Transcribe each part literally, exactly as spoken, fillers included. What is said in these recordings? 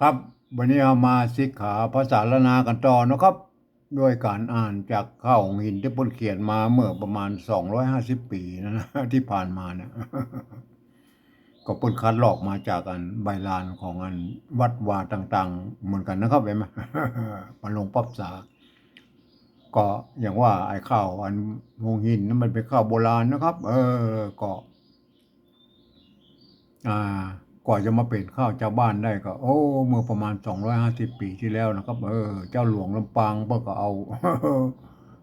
ครับ วันนี้เฮามาสิกขาภาษาล้านนากั๋นต่อนะครับ ด้วยก๋านอ่านจากค่าวหงส์หินตี้เปิ้นเขียนมาเมื่อประมาณสองร้อยห้าสิบปี๋นั้นนะ ตี้ผ่านมาเนี่ย ก็เปิ้นคัดลอกมาจากอันใบลานของอันวัดวาต่างๆ เหมือนกั๋นนะครับ หันก่อ มาลงปรับสา ก็อย่างว่าไอ้ค่าวอันหงส์หินนั้นมันเป๋นค่าวโบราณนะครับ เออ ก็ อ่า กว่าจะมาเป๋นค่าวจาวบ้านได้ก็ โอ้ เมื่อประมาณสองร้อยห้าสิบปี๋ตี้แล้วนะครับ เออ เจ้าหลวงลำปางเปิ้นก็เอา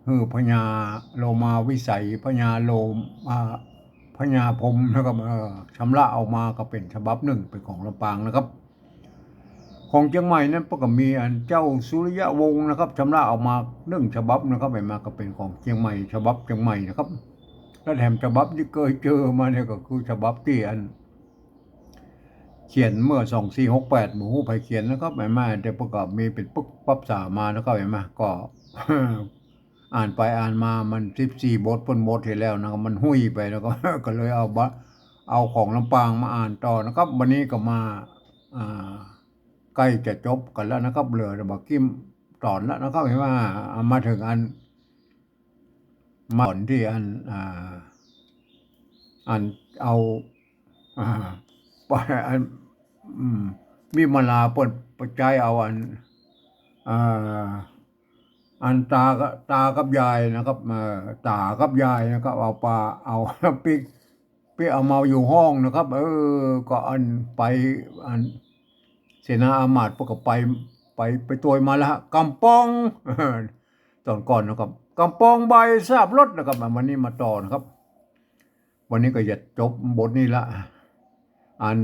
หื้อพญาโลมาวิไสย พญาโลม อ่า พญาพรหมนะครับ เออ ชำระออกมาก็เป๋นฉบับนึ่ง เป๋นของลำปางนะครับ ของเจียงใหม่นั้นเปิ้นก็มีอันเจ้าสุริยวงศ์นะครับ ชำระออกมานึ่งฉบับนะครับ หันก่อ ก็เป๋นของเจียงใหม่ ฉบับเจียงใหม่นะครับ แล้วแถมฉบับตี้เกยเจอมาเนี่ยก็คือฉบับตี้อัน เขียนเมื่อสองสี่หกแปด บ่ฮู้ใผเขียนนะครับ หันก่อ แต่เปิ้นก็มีเป๋นปึกปรับสามานะครับ หันก่อ ก็ อ่านไปอ่านมามันสิบสี่บทเปิ้นหมดเหียแล้วนะครับ มันหุ้ยไปแล้วก็ ก็เลยเอาบะ เอาของลำปางมาอ่านต่อนะครับ วันนี้ก็มา อ่า ใก้จะจบกั๋นแล้วนะครับ เหลือแต่บ่ากี้ต๋อนแล้วนะครับ หันก่อ เอามาเถิงอัน มาต๋อนตี้อัน อ่า อันเอา อ่า ไปอัน อืม วิมาลาเปิ้นไปใจ๊เอาอัน อ่า อันต๋ากับ ต๋ากับยายนะครับ เอ่อ ต๋ากับยายนะครับ เอาป๋า เอาปิ๊ก ปิ๊กเอามาอยู่ห้องนะครับ เออ ก็อันไป อันเสนาอามาตย์เปิ้นก็ไป ไป ไปตวยมาแล้วฮะ ก๋ำป๋อง ต๋อนก่อนนะครับ ก๋ำป๋องใบสาบรสนะครับ อ่ะ วันนี้มาต่อนะครับ วันนี้ก็จะจบบทนี้ละ อัน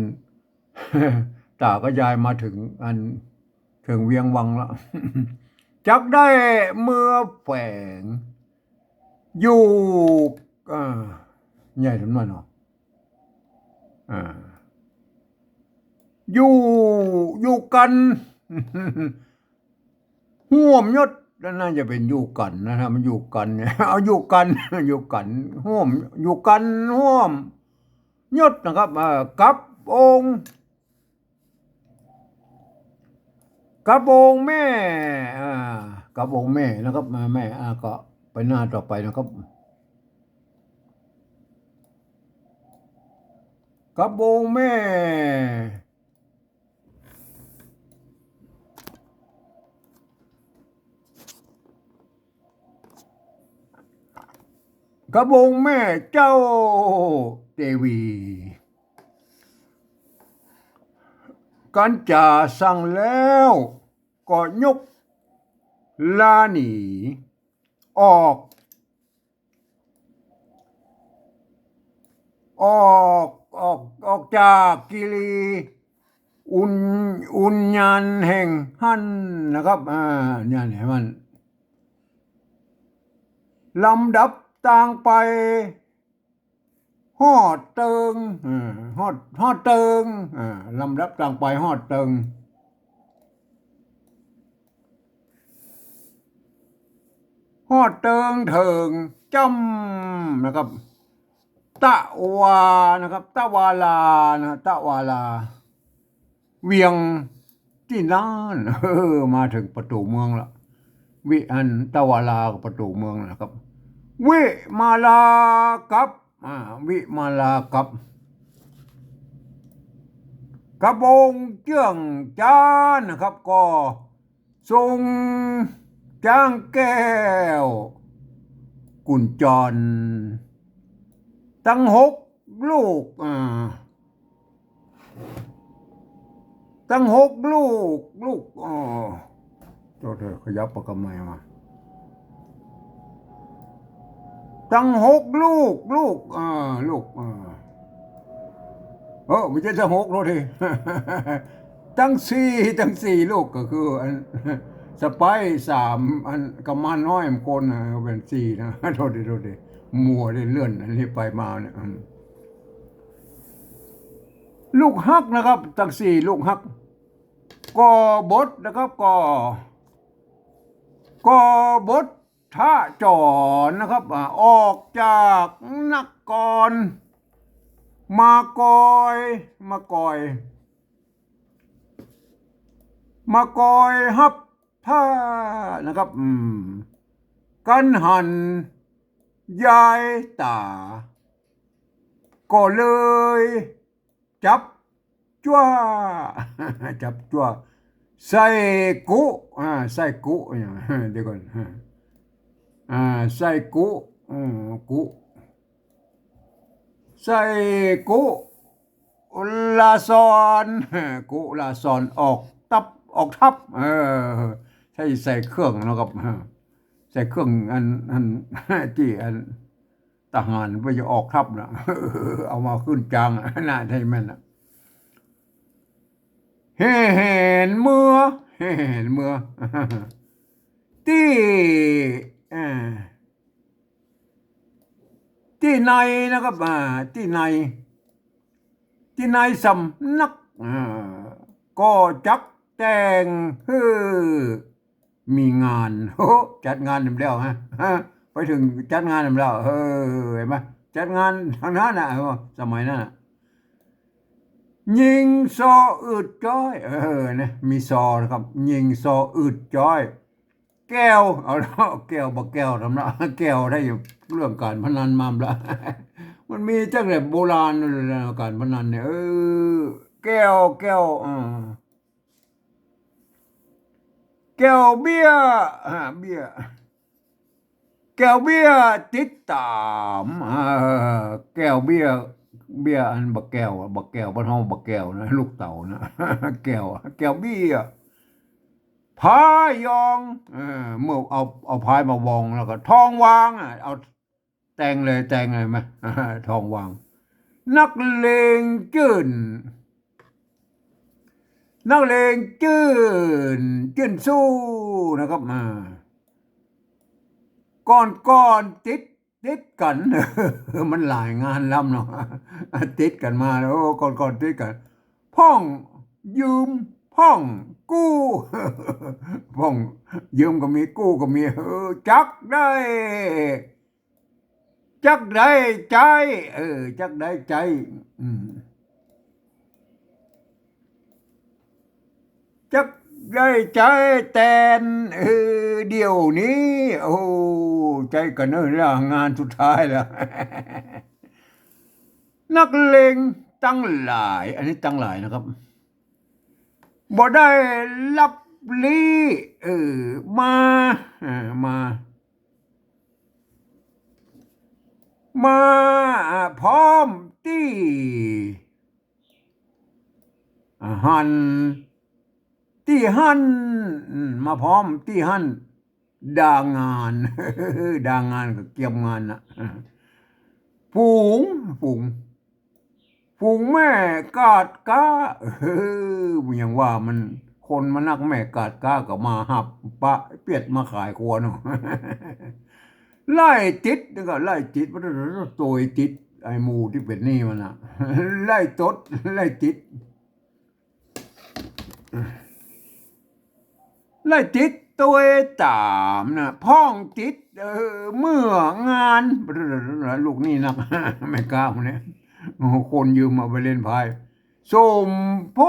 ต๋ากับยายมาเถิงอัน เถิงเวียงวังละ จักได้เมือแฝง อยู่ อ่า ใหญ่สำนักเนาะ อ่า อยู่ อยู่กั๋น ฮ่วมยศ น่าจะเป๋นอยู่กั๋นนะฮะ มันอยู่กั๋นเนี่ย เอาอยู่กั๋น อยู่กั๋น ฮ่วม อยู่กั๋น ฮ่วมยศนะครับ เอ่อ กับองค์ กับองค์แม่ อ่า กับองค์แม่นะครับ มาแม่ อ่า ก็ไปหน้าต่อไปนะครับ กับองค์แม่ กับองค์แม่เจ้าเตวี กั๋นจ๋าสั่งแล้ว ก็ยกลาหนี ออก ออก ออก ออกจากกิรี อุญ อุญญาณแห่งหั้นนะครับ อ่า เนี่ย เนี่ยมัน ลำดับตางไป ฮอดเติง อ่า ฮอด ฮอดเติง อ่า ลำดับตางไปฮอดเติง ฮอดเติงเถิงจ้ำนะครับ ตะวานะครับ ตะวาลานะ ตะวาลา เวียงตี้นั่น เออ มาเถิงประตู๋เมืองละ วิ อันตะวาลากับประตู๋เมืองนะครับ วิมาลากับ อ่า วิมาลากับ กับองค์เจื้องจ๊านนะครับ ก็ ทรงจ๊างแก้ว กุญจร ตังหกลูก อ่า ตังหกลูก ลูก อ่า โทษเถอะ ขยับปากกาไม้มา ตังหกลูก ลูก อ่า ลูก อ่า เออ บ่ใจ้ตังหก โทษที ตังสี่ ตังสี่ลูก ก็คืออันสะใภ้สาม อันกุมารน้อยมันคนนะ เป๋นสี่นะ โทษที โทษที มัวได้เลื่อนอันนี้ไปมาเนี่ย อืม ลูกฮักนะครับ ตังสี่ลูกฮัก กบฏนะครับ ก กบฏ ทะจรนะครับ อ่า ออกจากนคร มากอย มากอย มาคอยฮับผ้านะครับ อืม กั๋นหันยายต๋า ก็เลยจับจั่ว จับจั่ว ใส่กุ อ่า ใส่กุ เนี่ย เดี๋ยวก่อน อ่า ใส่กุ อืม กุ ใส่กุลาซอน กุลาซอนออกตับ ออกทัพ เออ ใส่ ใส่เครื่องนะครับ ใส่เครื่องอัน อัน ตี้อัน ทหารเปิ้นจะออกทัพนะ เอามาขึ้นจาง น่าใจ้แม่นนะ แห่แหนเมือ แห่แหนเมือ ตี้ อ่า ตี้ในนะครับ อ่า ตี้ใน ตี้ในสำนัก อ่า ก็จักแต่งหื้อมีงาน โห จัดงานนำแล้วฮะ ฮะ ไปเถิงจัดงานนำแล้ว เออ หันก่อ จัดงานตางนั้นน่ะ เออ สมัยนั้นน่ะ ญิงซออืดจ๊อย เออ นะ มีซอนะครับ ญิงซออืดจ๊อย แก้ว เอาละ แก้ว บ่าแก้วทำละ แก้วได้อยู่ เรื่องก๋านพนันมาละ มันมีตั้งแต่โบราณเลยนะ ก๋านพนันเนี่ย เออ แก้ว แก้ว เออ แก้วเบี้ย อ่า เบี้ย แก้วเบี้ยติดต๋าม เออ แก้วเบี้ย เบี้ยอันบ่าแก้วอะ บ่าแก้ว บ้านเฮาบ่าแก้วนะ ลูกเต๋านะ แก้ว แก้วเบี้ย พายอง เออ เมื่อเอา เอาพายมาวองแล้วก็ ทองวางอะ เอา แต่งเลย แต่งเลยมา ทองวาง นักเลงจื้น นักเลงจื้น จื้นสู้นะครับ อ่า ก่อน ก่อนติด ติดกั๋น มันหลายงานลำเนาะ ติดกั๋นมาแล้ว โอ้ ก่อน ก่อนติดกั๋น พ่องยืม พ่องกู้ พ่องยืมก็มี กู้ก็มี เออ จักได้ จักได้ใจ๊ เออ จักได้ใจ๊ อืม จักได้ใจ๊แตน เออ เดี๋ยวนี้ โอ้ ใจ๊กั๋นเนาะ งานสุดท้ายแล้ว นักเลงตังหลาย อันนี้ตังหลายนะครับ บ่ได้ลับลี้ เออ มา เออ มา มา อ่า พร้อมตี้ อ่า หั้น ตี้หั้น อืม มาพร้อมตี้หั้น ด่างาน ด่างานก็เกียมงานน่ะ ฝูง ฝูง ฝูงแม่กาดก๊า เออ อย่างว่ามัน คนมันนักแม่กาดก๊าก็มาหับปะเปียดมาขายครัวเนาะ ไล่ติด แล้วก็ไล่ติด มันโตยติด ไอ้หมู่ตี้เป๋นหนี้มันน่ะ ไล่ตด ไล่ติด ไล่ติดตวยต๋ามนะ พ่องติด เออ เมื่องาน ลูกหนี้นัก แม่ก๊าคนนี้ โอ้โห คนยืมเอาไปเล่นไพ่ สมโพ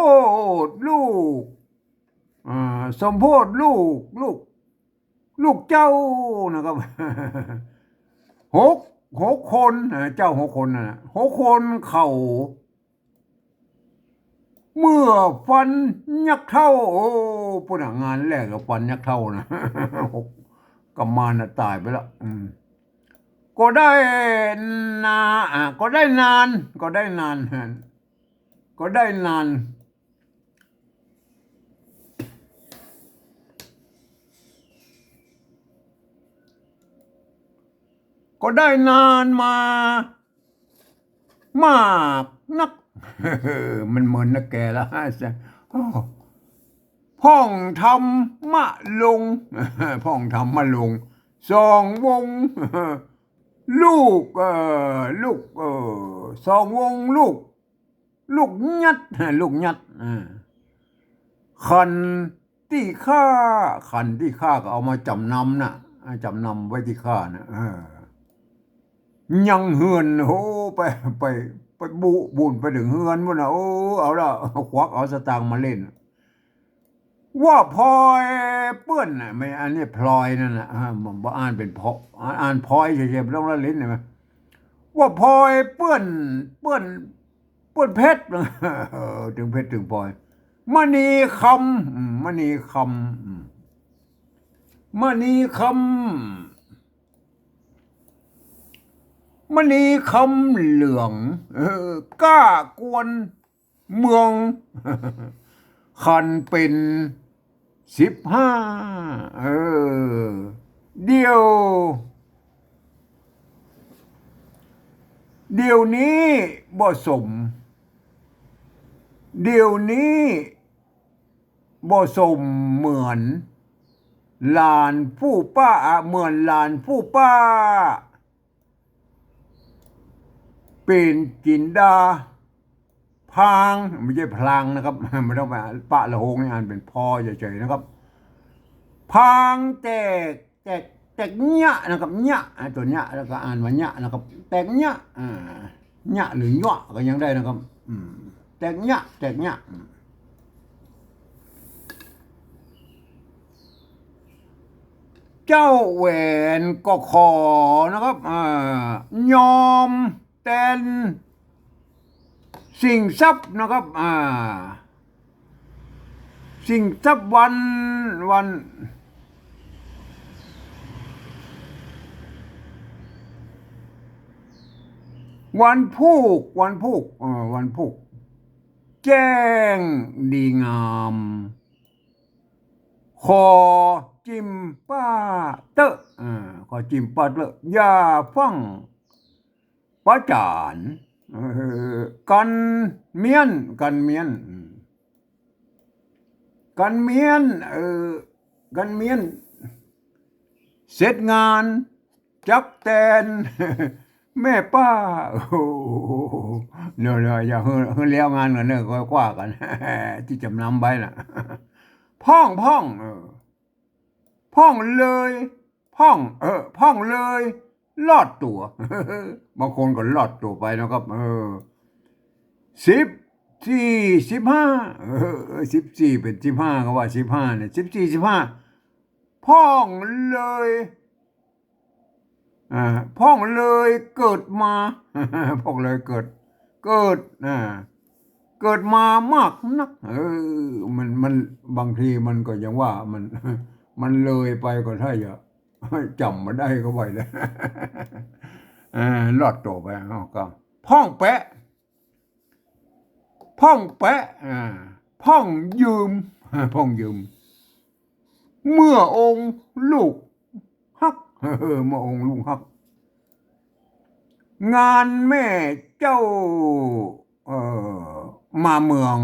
ธิลูก อ่า สมโพธิลูก ลูก ลูกเจ้านะครับ หก หกคน อ่า เจ้าหกคนน่ะ หกคนเขา เมื่อฟันยักษ์เฒ่า โอ้ ปุ้นน่ะ งานแรกก็ฟันยักษ์เฒ่านะ หก กำมานน่ะต๋ายไปแล้ว อืม ก็ได้นา อ่ะ ก็ได้นาน ก็ได้นาน ก็ได้นาน ก็ได้นานมา มากนัก มันเหมือนนักแก่แล้ว โอ้ พ่องธรรมะลง พ่องธรรมะลง สองวง ลูก เอ่อ ลูก เอ่อ สองวงลูก ลูกยัด ลูกยัด อ่า ขันตี้ข้า ขันตี้ข้าก็เอามาจ๋ำนำน่ะ อ่า จ๋ำนำไว้ตี้ข้าน่ะ เออ ยังเฮือน โห ไป ไป ไปบุ บุญไปเถิงเฮือนปุ้นน่ะ โอ้ เอาละ ควักเอาสตางค์มาเล่น ว่าพลอยเปื้อนน่ะ ไม่ อันนี้พลอยนั่นน่ะ อ่า บ่อ่านเป๋นพอ อ่าน อ่านพลอยเฉยๆ บ่ต้องละลิ้น หันก่อ ว่าพลอยเปื้อน เปื้อน เปื้อนเพชร เออ ตึงเพชรตึงพลอย มณีคำ อืม มณีคำ อืม มณีคำ มณีคำเหลือง เออ กล้ากวนเมือง คันเป๋นสิบห้า เออ เดี๋ยว เดี๋ยวนี้บ่สม เดี๋ยวนี้ บ่สมเหมือนหลานผู้ป้า อ่ะ เหมือนหลานผู้ป้า เป๋นจินดา พลาง ไม่ใช่พลางนะครับ ไม่ต้องไปปะละโหงนี่ อ่านเป๋นพอเฉยๆ นะครับ พลางแตก แตก แตกเยียะนะครับ เยียะ อ่ะ ตั๋วเยียะ แล้วก็อ่านว่าเยียะนะครับ แตกเยียะ อ่า เยียะหรือเยียะก็ยังได้นะครับ อืม แตกเยียะ แตกเยียะ อืม เจ้าแหวนก็ขอนะครับ อ่า ยอมแตนสินทรัพย์นะครับ อ่า สินทรัพย์วัน วัน วันพูก วันพูก เออ วันพูก แจ้งดีงาม ขอจิมป้าเต๊อะ อ่า ขอจิมป้าเต๊อะ อย่าฟั่งประจ๋าน เออ กั๋นเมี้ยน กั๋นเมี้ยน อืม กั๋นเมี้ยน เออ กั๋นเมี้ยน เสร็จงาน จักแตน แม่ป้า โอ้โห เนาะ เนาะ อย่าหื้อ หื้อแล้วงานกั๋นเน่อ ค่อยว่ากั๋น ตี้จ๋ำนำไว้น่ะ พ่อง พ่อง เออ พ่องเลย พ่อง เออ พ่องเลย รอดตั๋ว บางคนก็รอดตั๋วไปนะครับ เออ สิบสี่ สิบห้า เออ สิบสี่เป๋นสิบห้า ก็ว่าสิบห้าเนี่ย สิบสี่ สิบห้า พ่องเลย อ่า พ่องเลยเกิดมา พ่องเลยเกิด เกิด อ่า เกิดมามากนัก เออ มัน มัน บางทีมันก็ยังว่ามัน มันเลยไปก็ใช่อะ จ๋ำบ่ได้ก็ไหวแล้ว อ่า รอดตั๋วไป เอาก็ พ่องแปะ พ่องแปะ อ่า พ่องยืม พ่องยืม เมื่อองค์ลูกฮัก เมื่อองค์ลูกฮัก งานแม่เจ้า เอ่อ มาเมือง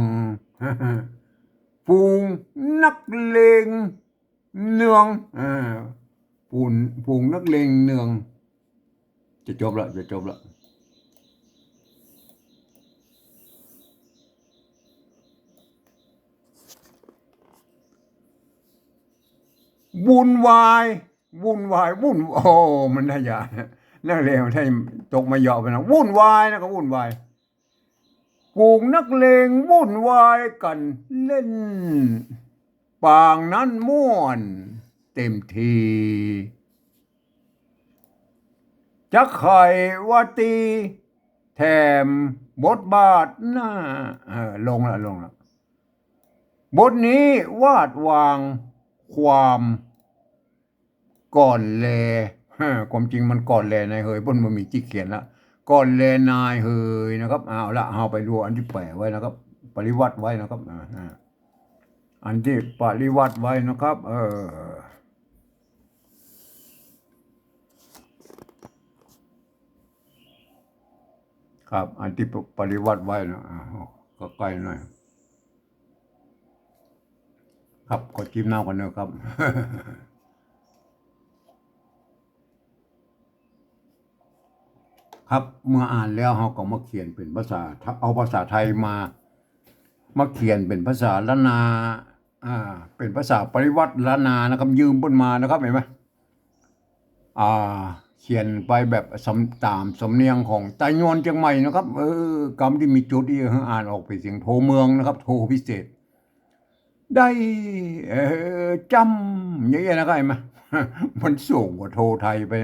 ฝูงนักเลงเนือง เอ่อ ฝูง ฝูงนักเลงเนือง จะจบละ จะจบละ วุ่นวาย วุ่นวาย วุ่น โอ้ มันได้ยา นักเลงมันได้ตกมาเหยาะไปนะ วุ่นวายนะ ก็วุ่นวาย ฝูงนักเลงวุ่นวายกั๋นเล่น ปางนั้นม่วนเต็มที จักใค่ว่าตี้แถมบทบาทหน้า เออ ลงละ ลงละ บทนี้วาดวางความก่อนแล ความจริงมันก่อนแลนายเหย เปิ้นบ่มีตี้เขียนละ ก่อนแลนายเหยนะครับ เอาละ เอาไปดูอันตี้แป๋ไว้นะครับ ปริวรรตไว้นะครับ อ่า อ่า อันตี้ปริวรรตไว้นะครับ เออ ครับ อันตี้ปริวรรตไว้นะ อ่า ก็ใก้หน่อย ครับ ขอจิบน้ำก่อนนะครับ ครับ เมื่ออ่านแล้วเฮาก็มาเขียนเป๋นภาษา เอาภาษาไทยมา มาเขียนเป๋นภาษาล้านนา อ่า เป๋นภาษาปริวรรตล้านนานะครับ ยืมเปิ้นมานะครับ หันก่อ อ่า เขียนไปแบบสำ ต๋ามสำเนียงของไตยวนเจียงใหม่นะครับ เออ กำตี้มีจุดอี้ อ่านออกเป๋นเสียงโทเมืองนะครับ โทพิเศษ ได้ เออ จ้ำ อย่างเงี้ยนะครับ หันก่อ มันสูงกว่าโทไทยไป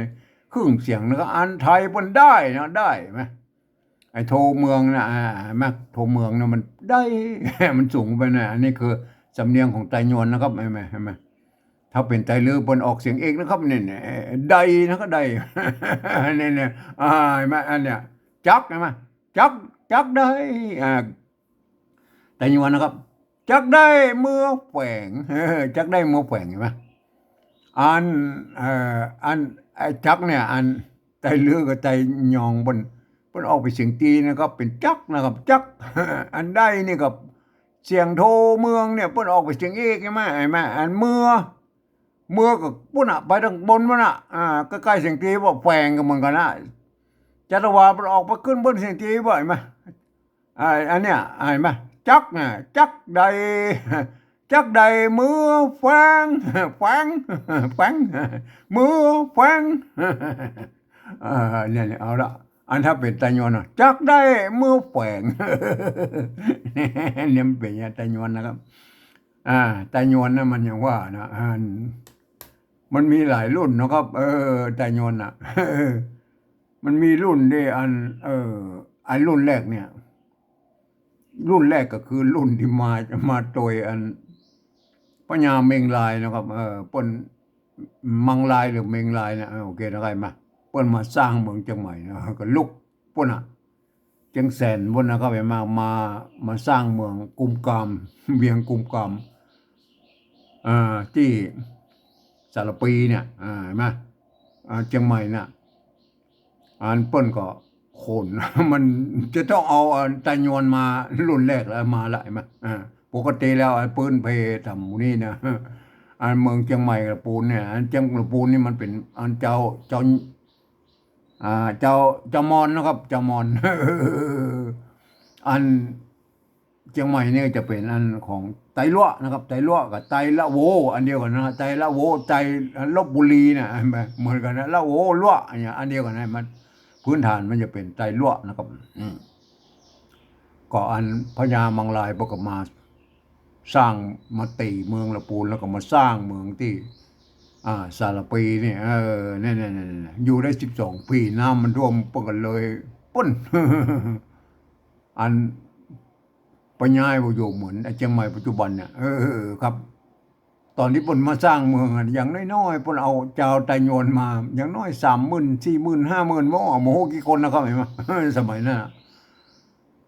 ครึ่งเสียงนะครับ อันไทยเปิ้นได้นะ ได้ หันก่อ ไอ้โทเมืองนะ อ่า หันก่อ โทเมืองนะ มันได้ มันสูงไปนะ อันนี้คือสำเนียงของไตยวนนะครับ หันก่อ หันก่อ ถ้าเป๋นไตลื้อเปิ้นออกเสียงเอกนะครับ เนี่ย เนี่ย ได้นะ ก็ได้ เนี่ย เนี่ย อ่า หันก่อ อันเนี้ย จัก หันก่อ จัก จักได้ อ่า ไตยวนนะครับ จักได้เมือแฝง จักได้เมือแฝง หันก่อ อัน เอ่อ อัน ไอ้จักเนี่ย อันไตลื้อกับไตยองเปิ้น เปิ้นออกเป๋นเสียงตีนะครับ เป๋นจักนะครับ จัก อันได้นี่ก็เสียงโทเมืองเนี่ย เปิ้นออกเป๋นเสียงเอก หันก่อ หันก่อ อันเมือ เมือก็ปู๊นน่ะ ไปตางบนปู๊นน่ะ อ่า ใก้ๆ เสียงตี ว่าแฝงก็เหมือนกั๋นนะ จัตวาเปิ้นออกไปขึ้นเปิ้นเสียงตี ว่า หันก่อ อ่า อันเนี้ย หันก่อ จักนะ จักได้ จักได้เมือแฝง แฝง แฝง เมือแฝง เออ เนี่ย เนี่ย เอาละ อันถ้าเป๋นไตยวนนะ จักได้เมือแฝง เนี่ยมันเป๋นอย่างไตยวนนะครับ อ่า ไตยวนนะ มันอย่างว่านะ อัน มันมีหลายรุ่นนะครับ เออ ไตยวนน่ะ มันมีรุ่นที่อัน เออ ไอ้รุ่นแรกเนี่ย รุ่นแรกก็คือรุ่นตี้มา มาโตยอันพญาเม็งรายนะครับ เออ เปิ้น มังรายหรือเม็งรายนะ เออ โอเคนะ ใค่มา เปิ้นมาสร้างเมืองเจียงใหม่นะ ก็ลุกปู๊นน่ะ เจียงแสนปู๊นนะครับ หันก่อ มา มาสร้างเมืองกุมกาม เวียงกุมกาม อ่า ตี้สารภีเนี่ย อ่า หันก่อ อ่า เจียงใหม่น่ะ อันเปิ้นก็ขน มันจะต้องเอาอันไตยวนมารุ่นแรกแล้ว มาละ หันก่อ อ่า ปกติแล้วอันปื๊นเพต๋ามหมู่นี้นะ อันเมืองเจียงใหม่ละปูนเนี่ย อันเจียงละปูนนี่มันเป๋นอันจาว จาว อ่า จาว จาวมอญนะครับ จาวมอญ อันเจียงใหม่นี่จะเป๋นอันของไตลัวนะครับ ไตลัวกับไตละโว อันเดียวกั๋นนะ ไตละโว ไตลพบุรีน่ะ เหมือนกั๋นนะ ละโวลัว อันเนี้ย อันเดียวกั๋นนะ มันพื้นฐานมันจะเป๋นไตลัวนะครับ อืม ก็อันพญามังรายเปิ้นก็มาสร้าง มาตี๋เมืองละปูน แล้วก็มาสร้างเมืองตี้ อ่า สารภีนี่ เออ เนี่ย เนี่ย เนี่ย เนี่ย อยู่ได้สิบสองปี๋ น้ำมันท่วมเปิ้นก็เลยปู๊น อันไปย้ายไปอยู่เหมือนไอ้เจียงใหม่ปัจจุบันเนี่ย เออ ครับ ต๋อนตี้เปิ้นมาสร้างเมืองอะ อย่างน้อยๆ เปิ้นเอาจาวไตยวนมา อย่างน้อยสามหมื่น สี่หมื่น ห้าหมื่น บ่ บ่ฮู้กี่คนนะครับ หันก่อ สมัยนั้นน่ะ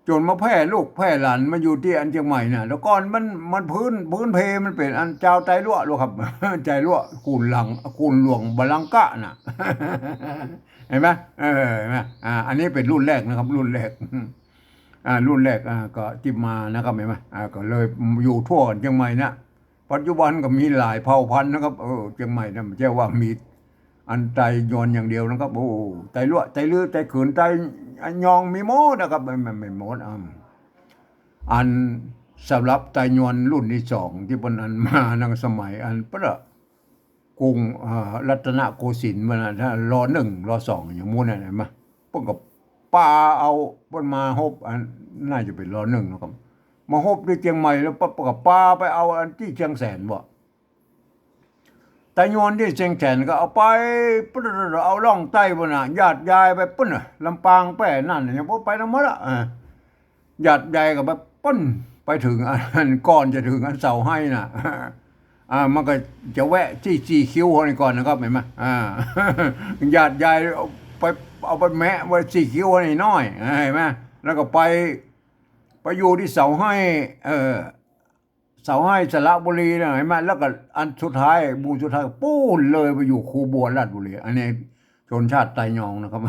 จ๋นมาแพร่ลูกแพร่หลานมาอยู่ตี้อันเจียงใหม่น่ะ แต่ก่อนมัน มันพื้น พื้นเพมันเป๋นอันจาวไตลัวลัวครับ ไตลัว ขุนหลวง ขุนหลวงบาลังกะน่ะ หันก่อ เออ หันก่อ อ่า อันนี้เป๋นรุ่นแรกนะครับ รุ่นแรก อ่า รุ่นแรก อ่า ก็ตี้มานะครับ หันก่อ อ่า ก็เลยอยู่ทั่วกั๋นเจียงใหม่น่ะ ปัจจุบันก็มีหลายเผ่าพันธุ์นะครับ เออ เจียงใหม่น่ะ บ่ใจ้ว่ามีอันไตยวนอย่างเดียวนะครับ โอ้ ไตลัว ไตลื้อ ไตเขิน ไตยอง มีหมดนะครับ ไม่ ไม่ ไม่หมด อ่า อันสำหรับไตยวนรุ่นตี้สองตี้เปิ้นอันมาในสมัยอันพระกรุง เอ่อ รัตนโกสินทร์มานะ ถ้า ร.หนึ่ง ร.สอง อย่างหมู่นั้น หันก่อ เปิ้นก็ปาเอา เปิ้นมาฮบ อันน่าจะเป๋น ร.หนึ่ง นะครับ มาฮบตี้เจียงใหม่แล้ว เปิ้นก็ปาไปเอาอันตี้เจียงแสนบ่ ไตยวนตี้เจียงแสนก็เอาไป เอาล่องใต้ปู๊นน่ะ หยาดยายไปปู๊นน่ะ ลำปางแป้นั่น ยังบ่ไปนำหมดละ อ่า หยาดยายก็ไปปู๊น ไปเถิงอัน ก่อนจะเถิงอันเสาไฮ้น่ะ อ่า มันก็จะแวะตี้สี่คิ้วเฮานี่ก่อนนะครับ หันก่อ อ่า หยาดยายเอาไป เอาไปแมะไว้สี่คิ้วเฮานี่น้อย หันก่อ แล้วก็ไป ไปอยู่ตี้เสาไฮ้ เอ่อ เสาไฮ้สระบุรีน่ะ หันก่อ แล้วก็อันสุดท้าย หมู่สุดท้ายปู๊นเลยไปอยู่คูบัวราชบุรี อันนี้ชนชาติไตยองนะครับ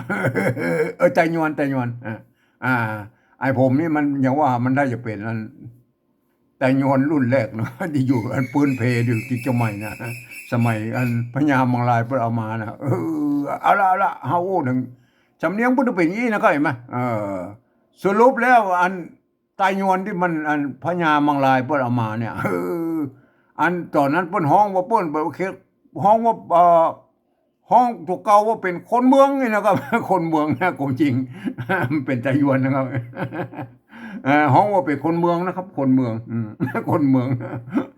เออ ไตยวน ไตยวน อ่า อ่า ไอ้ผมนี่มันยังว่ามันได้จะเป๋นอันไตยวนรุ่นแรกเนาะ ตี้อยู่อันปื๊นเพอยู่ตี้เจียงใหม่น่ะ สมัยอันพญามังรายเปิ้นเอามาน่ะ เออ เอาละ เอาละ เฮาอู้เถิงสำเนียงเปิ้นเป๋นอย่างนี้นะครับ หันก่อ เออ สรุปแล้วอัน ไตยวนตี้มันอันพญามังรายเปิ้นเอามาเนี่ย เออ อันต๋อนนั้นเปิ้นฮ้องว่าเปิ้น เปิ้นฮ้องว่า เอ่อ ฮ้องตั๋วเก่าว่าเป๋นคนเมืองนี่นะครับ คนเมืองนะ ความจริง มันเป๋นไตยวนนะครับ เอ่อ ฮ้องว่าเป๋นคนเมืองนะครับ คนเมือง อืม คนเมือง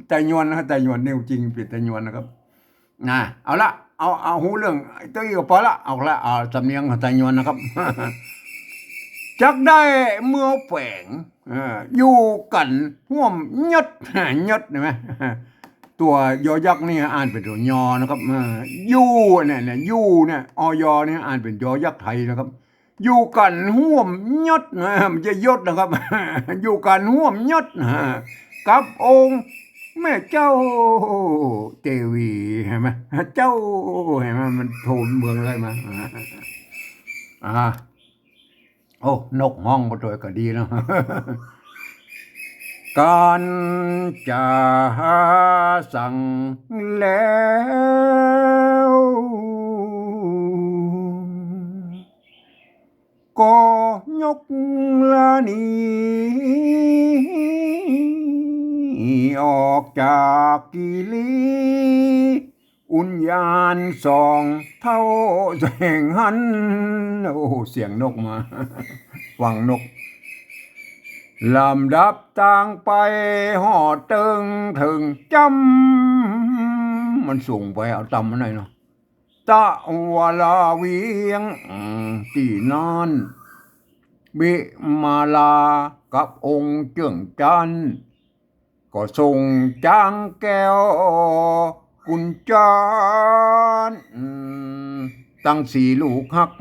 ไตยวนนะ ไตยวน แน่จริงเป๋นไตยวนนะครับ นะ เอาละ เอา เอาฮู้เรื่องไอ้ตี้ก็ปอละ เอาละ เอาสำเนียงของไตยวนนะครับ จักได้เมือแฝง เอ่อ อยู่กั๋นฮ่วมยศ ยศ หันก่อ ตั๋วยอยักษ์นี่อ่านเป๋นตั๋วยอนะครับ เอ่อ อยู่เนี่ย เนี่ย อยู่เนี่ย อย เนี่ยอ่านเป๋นยอยักษ์ไทยนะครับ อยู่กั๋นฮ่วมยศนะ บ่ใจ้ยศนะครับ อยู่กั๋นฮ่วมยศนะ กับองค์แม่เจ้าเตวี หันก่อ เจ้า หันก่อ มันโทนเมืองเลยมา อ่า โอ้ นกฮ้องมาตวยก็ดีเนาะ กั๋นจาสังแล้ว ก็ยกลานีออกจากกิรี อุญญาณสองเท่าแสงหัน โอ้โห เสียงนกมา ฟังนก ลำดับตางไปฮอดเถิง เถิงจ้ำ มันสูงไป เอาต่ำมาหน่อยเนาะ ตะวาลาเวียง อืม ตี้นั้น วิมาลากับองค์เจื้องจั๊น ก็ส่งจางแก้วกุญจร อืม ตังสี่ลูกฮัก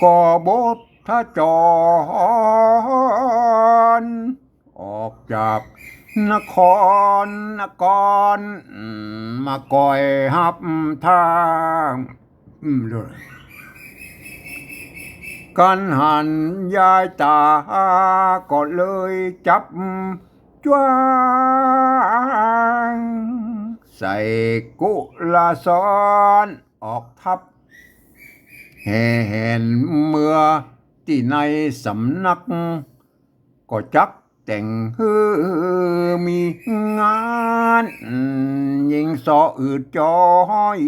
ก็บทจร ออกจากนครนคร มาคอยฮับทาง อืม เลย กั๋นหันยายต๋า ก็เลยจับจ้วง ใส่กุลาสอนออกทัพ แห่แหนเมือตี้ในสำนัก ก็จักแต่งหื้อมีงาน หญิงสออืดจอย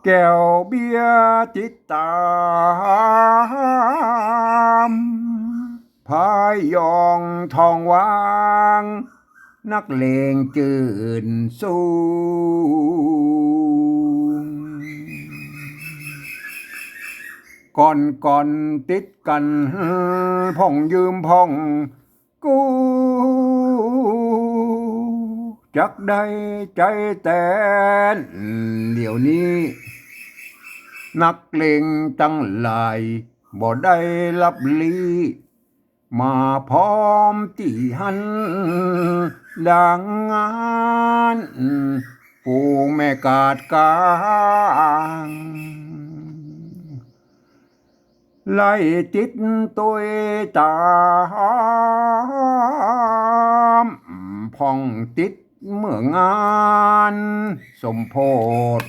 แก้วเบียร์ติดต๋าม พายองทองวาง นักเลงจื้นสูง ก่อนก่อนติดกั๋น พ่องยืมพ่องกู้ จักได้ใจ๋แตน เดี๋ยวนี้ นักเลงตังหลาย บ่ได้ลับลี้ มาพร้อมตี้หั้น ดังงาน ฝูงแม่กาดกลาง ไล่ติดตวยต๋าม พ่องติดเมืองงาน สมโพธิ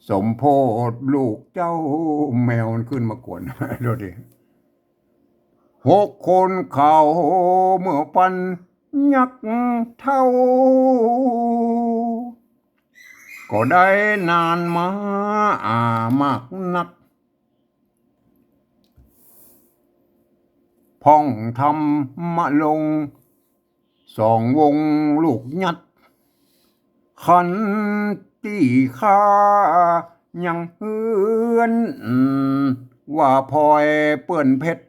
สมโพธิลูกเจ้า แมวมันขึ้นมากวน ดูดิ หกคนเขาเมื่อปันยักษ์เฒ่า ก็ได้นานมา อ่า มากนัก พ่องธรรมลง สองวงลูกยัด คันตี้ข้ายังเฮือน ว่าพลอยเปื้อนเพชร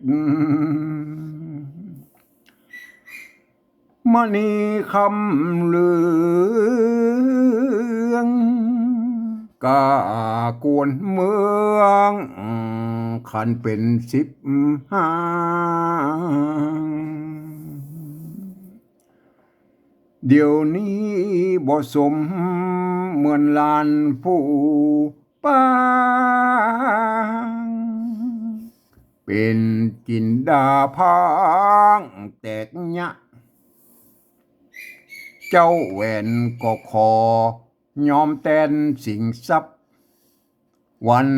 มณีคำเหลือง ก้ากวนเมือง คันเป๋นสิบห้าง เดี๋ยวนี้บ่สมเหมือนหลานผู้ปาง เป๋นจินดาพางแตกเยียะ เจ้าแหวนก็ขอยอมแตนสิงทรัพย์ วัน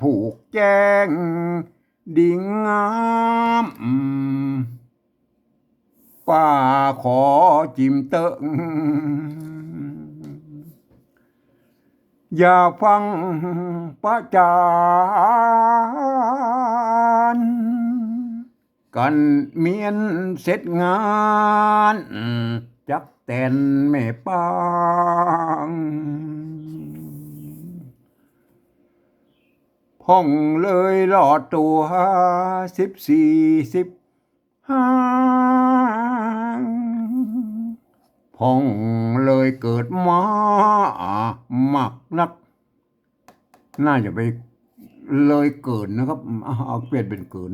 ผูกแจ้งดีงาม ป้าขอจิมเต๊อะ อย่าฟั่งประจ๋าน กันเมียนเสร็จงาน จักแต๋นแม่ปาง พ่องเลยหลอดตั๋ว สิบสี่ สิบห้า พ่องเลยเกิดมามากนัก น่าจะไปเลยเกินนะครับ เอา เอาเปลี่ยนเป๋นเกิน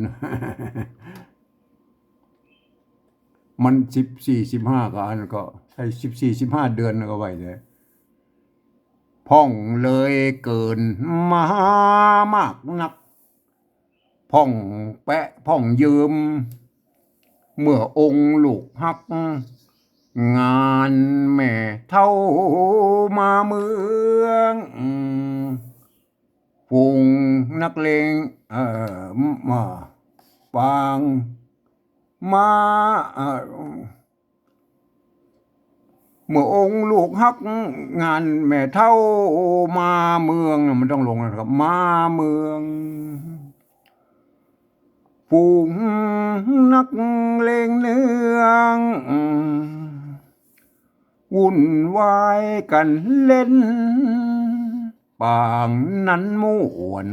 มัน สิบสี่ สิบห้า ก็อันก็ ไอ้ สิบสี่ สิบห้า เดือนก็ไหวเลย พ่องเลยเกินมามากนัก พ่องแปะพ่องยืม เมื่อองค์ลูกฮัก งานแม่เฒ่ามาเมือง ฝูงนักเลง เอ่อ มาปาง มา เอ่อ เมื่อองค์ลูกฮัก งานแม่เฒ่ามาเมือง มันต้องลงนะครับ มาเมือง ฝูงนักเลงเนือง วุ่นวายกั๋นเล่น ปางนั้นม่วน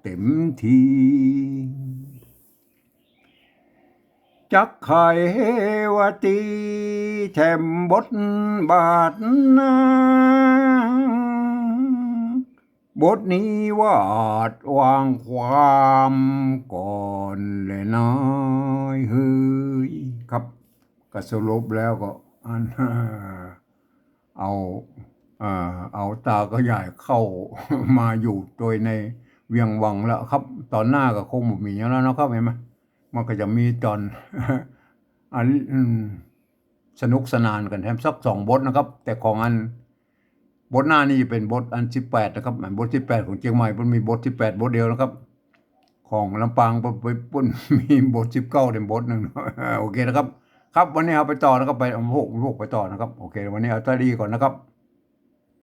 เต๋มที จักไขว่าตี้แถมบทบาทนา บทนี้วาดวางความก่อนแลนายเฮย ครับ ก็สรุปแล้วก็อัน เอา อ่า เอาต๋ากับยายเข้ามาอยู่โตยในเวียงวังแล้วครับ ต๋อนหน้าก็คงบ่มีแล้วนะครับ หันก่อ มันก็จะมีต๋อน อัน อืม สนุกสนานกั๋นแถมสักสองบทนะครับ แต่ของอัน บทหน้านี่จะเป๋นบทอัน สิบแปด นะครับ อันบท สิบแปด ของเจียงใหม่ มันมีบท สิบแปด บทเดียวนะครับ ของลำปาง มันมีบท สิบเก้า เต๋มบทนึ่ง โอเคนะครับ ครับ วันนี้เอาไปต่อนะครับ ไป เอาพวก พวกไปต่อนะครับ โอเค วันนี้เอาเต้าอี้ก่อนนะครับ